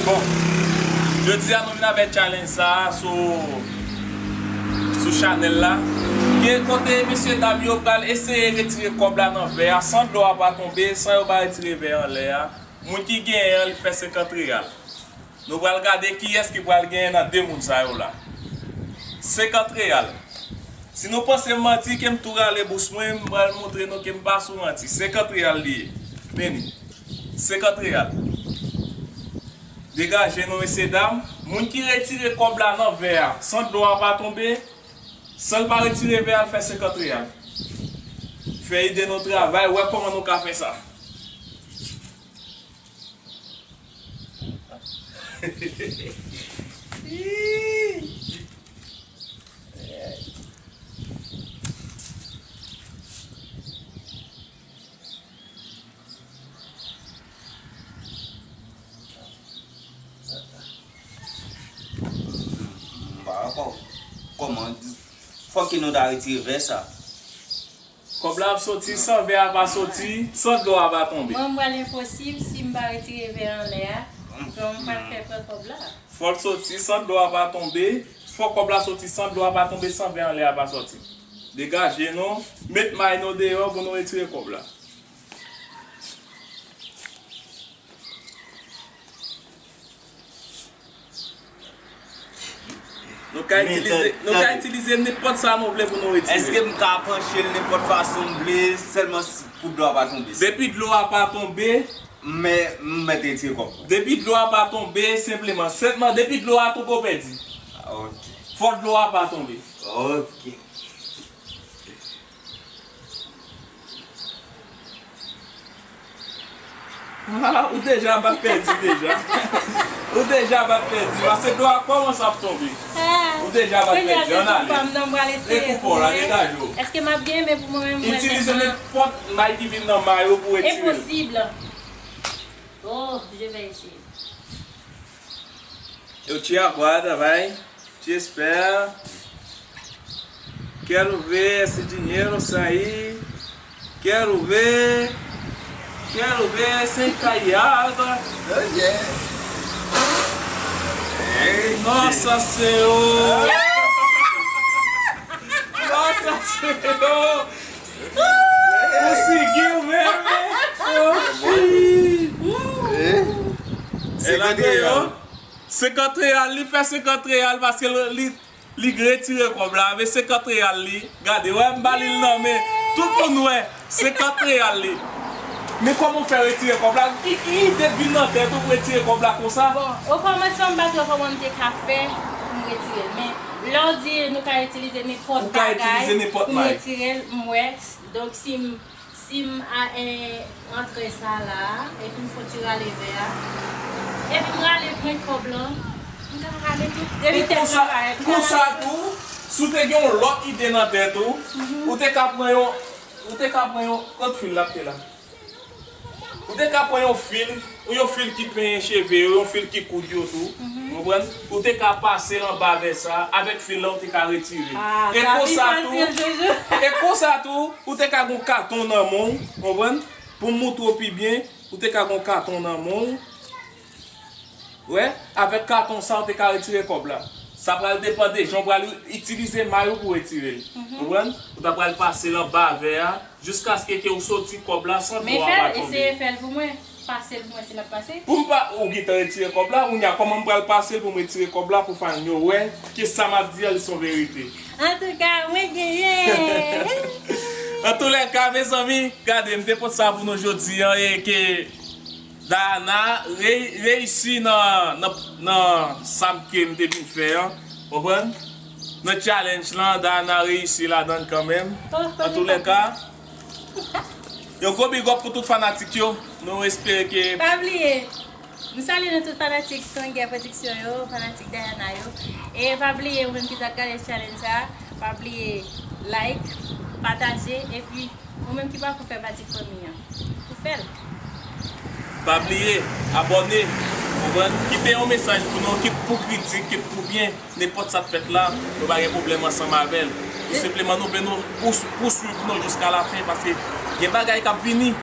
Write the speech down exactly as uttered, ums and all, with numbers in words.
Bon, jodi a nou vin avèk challenge sa a sou, sou chanèl la. Gen kote mesye dam yo pral eseye retire kòb la nan vè a san dlo a pa tonbe, san yo pa retire vè a anlè a. Moun ki genyen an, li fè senkant reyal. Nou pral gade kiyès ki pral genyen nan de moun sa yo la. Senkant reyal. Si nou panse m manti, ke m tou rale bous mwen, m pral montre nou ke m pa sou manti. Senkant reyal li ye. Men li. Senkant reyal. Degaje nou, mesye dam. Moun ki retire kòb la nan vè a, san dlo a pa tonbe, san l pa retire vè a, l fè senkant reyal. Fè ide nou travay, wè kòman nou ka fè sa. M pa wè kò-, kòman fòk ke nou ta retire vè sa. Kòb la ap soti san vè a pa soti, san dlo a pa tonbe. Mwen, m pral enposib si m pa retire vè a anlè a. Donk, m pral fè pran kòb la. Fò l soti san dlo a pa tonbe. Fò kòb la soti san dlo a pa tonbe, san vè anlè a pa soti. Degaje nou, met may nou deyò pou nou retire kòb la. Nou ka itilize, nou ka itilize nenpòt sa nou vle pou nou retire. Èske m ka panche l nenpòt fason m vle, sèlman si pou dlo a pa tonbe? Depi dlo a pa tonbe, men m mèt retire kòb. Depi dlo a pa tonbe, senpleman, senpleman, depi dlo a tonbe, w pèdi. Ah, ok. Fò dlo a pa tonbe. Ok. Ah, ou deja pa pèdi deja. Ou deja pa pèdi. Paske dlo a kòmanse ap tonbe. Ou deja pa pèdi. Ann ale. Re koupon la, degaje w. Èske m ap gen men pou mwen menm? Itilize nenpòt may ki vin nan may ou pou retire l. Impossible. Oh, je vais essayer. Eu te aguardo, vai. Te espero. Quero ver esse dinheiro sair. Quero ver. Quero ver sem cair água. Oh, yeah. Eita. Nossa Senhora! Nossa Senhora! Conseguiu mesmo, hein? Oxi! Ela ganhou. Senkant reyal, li fè senkant reyal paske li, li, li retire kòb la. Men senkant reyal li, gade, wè, m ba li l nan men. Tout moun wè, senkant reyal li. Men kòman w fè retire kòb la? Ki, ki ide t vin nan tèt ou pou retire kòb la konsa? Bon, okòmansman, m pa t wè kòman m te ka fè pou m retire l. Men lè w di nou ka itilize nenpòt bagay pou m retire l, m wè. Donk, si m Si m a, eh, antre sa la, epi m fouti rale vè a, epi m rale pwen kòb lan, m ka rale tout. Depi tèt mwen parèt, m ka rale tout. Konsa tou, si w te gen yon lòt ide nan tèt ou, ou te ka pran yon, ou te ka pran yon, kot fil la te la? Ou te ka pran yon fil, ou yon fil ki penyen cheve yo, yon fil ki koud yo tou, konprann? Ou te ka pase l anba vè sa, avèk fil la, ou te ka retire. E konsa tou, e konsa tou, ou te ka gon katon nan men w, konprann? Pou m moutre w pi byen, ou te ka gon katon nan men w. Wè, avèk katon sa, ou te ka retire kòb la. Sa pral depann de jan w pral itilize may ou pou w retire l. Konprann? Ou ta pral pase l anba vè a, jiskaske ke ou soti kòb la san dlo a pa tonbe. Men fè l, eseye fè l pou mwen. Pase l pou mwen si l ap pase. Pou m pa, ou gentan retire kòb la, kounye a, kòman m pral pase l pou m retire kòb la pou fan yo wè ke sa m ap di a, li se yon verite? Antouka, mwen genyen! Antoulèka, mezanmi, gade, m te pote sa pou nou jodi a, e ke Dayana re-, reyisi nan, nan, nan sa m ke m te vin fè an, konprann? Nan challenge lan, Dayana reyisi ladan l kanmenm. Antoulèka, yon gwo big up pou tout fanatik yo. Nou espere ke... Pa bliye, m salye nou tout fanatik Strong Guy Production yo, fanatik Dayana yo. E pa bliye, ou menm ki t ap gade challenge sa, pa bliye like, pataje, epi ou menm ki pako fè pati fanmi an, ou fè l. Pa bliye, abòne, konprann, kite yon mesaj pou nou, kit pou kritik, kit pou byen. Nenpòt sa k fèt la, nou pa gen pwoblèm ansanm avè l. Tou senpleman, nou vle nou pous-, pouswiv nou jiska lafen, paske gen bagay k ap vini.